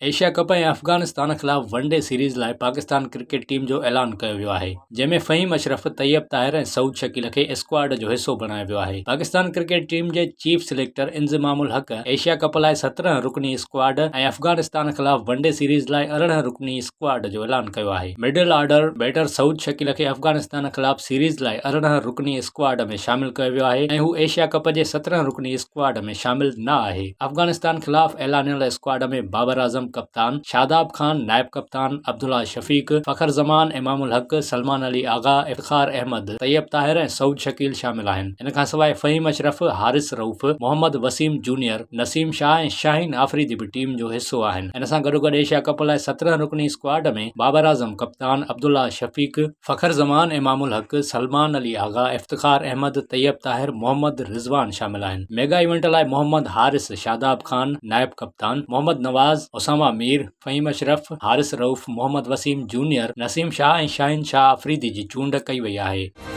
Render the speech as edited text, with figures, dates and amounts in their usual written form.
Asia ڪپ ۽ افغانستان خلاف one day series لاء Pakistan cricket team جو اعلان ڪيو ويو آهي، جنهن ۾ فهيم اشرف، طيب طاهر ۽ سعود شڪيل کي اسڪواڊ جو حصو بڻايو ويو آهي. پاڪستان ڪرڪيٽ ٽيم جي chief selector Inzamam ul Haq Asia cup لاء 17 رڪني اسڪواڊ ۽ افغانستان خلاف ون ڊي سيريز لاء 18 رڪني اسڪواڊ جو اعلان ڪيو آهي. Middle order batter Saud Shakeel کي افغانستان خلاف سيريز لاء 18 رڪني اسڪواڊ ۾ شامل ڪيو ويو آهي ۽ هو ايشيا ڪپ جي 17 رڪني اسڪواڊ ۾ شامل نه آهي. افغانستان خلاف اعلانيل اسڪواڊ ۾ بابر اعظم ڪپتان، شاداب خان نائب ڪپتان، عبدالله شفيق، فخر زمان، امام الحق، سلمان علي آغا، افتخار احمد، طيب طاهر ۽ سعود شڪيل شامل آهن. ان کانسواء فهيم اشرف، حارث رئوف، محمد وسيم جونيئر، نسيم شاهه ۽ شاهين آفريدي به ٽيم جو حصو آهن. ان سان گڏوگڏ ايشيا ڪپ لاء 17 رڪني اسڪواڊ ۾ بابر اعظم ڪپتان، عبدالله شفيق، فخر زمان، امام الحق، سلمان علي آغا، افتخار احمد، طيب طاهر، محمد رضوان شامل آهن. ميگا ايونٽ لاء محمد حارث، شاداب خان، نائب ڪپتان، محمد نواز، اسامه مير، فهيم اشرف، حارث رئوف، محمد وسيم جونيئر، نسيم شاهه ۽ شاهين شاهه آفريدي جي چونڊ ڪئي وئي آهي.